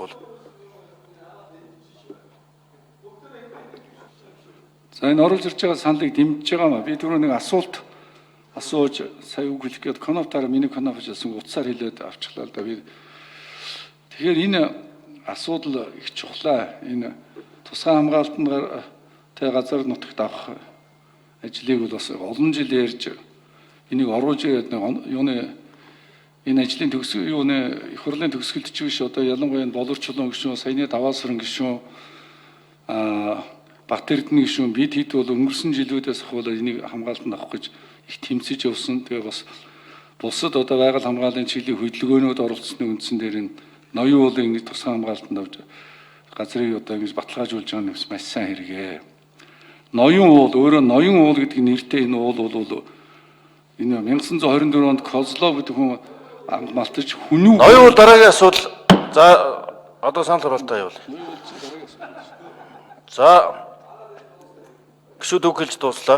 болохгүй л. За, энэ оруулж ирж байгаа саналыг дэмжиж байгаа маа. Би түрүү нэг асуулт асууж сая үг хэлэх гээд коноптаар миний коноп гэсэн утсаар хэлээд авчихлаа л да. Би тэгэхээр энэ асуудал их чухлаа. Энэ тусгай хамгаалтанд тэ газар нутагт авах ажлыг бол бас олон жил ярьж энийг оруулж ирээд нэг юуны энэ ажлын төгсгөл юуны их хурлын төгсгөлд ч биш, одоо ялангуяа энэ Болор Чулуун гишүүн, саяны Даваасран гишүүн, Бат Эрдэнэ гишүүн, бид хэд бол өнгөрсөн жилүүдээс ахвал энийг хамгаалтанд авах гэж их тэмцэж явсан. Тэгээ бас бусад одоо байгаль хамгааллын чиглэлийн хөдөлгөөнүүд оролцсны үндсэн дээр энэ ноён уулын ингэж тусгай хамгаалтанд авч газрыг одоо ингэж баталгаажуулж байгаа нь маш сайн хэрэгээ. Ноён уул өөрөө ноён уул гэдэг нэртэй энэ уул бол энэ 1924 онд Козлов гэдэг хүн малтаж хүнүү Ноён уул дараагийн асуудал. За, одоо санал хураалтаа явуул. За, гишүүд үг хэлж дууслаа.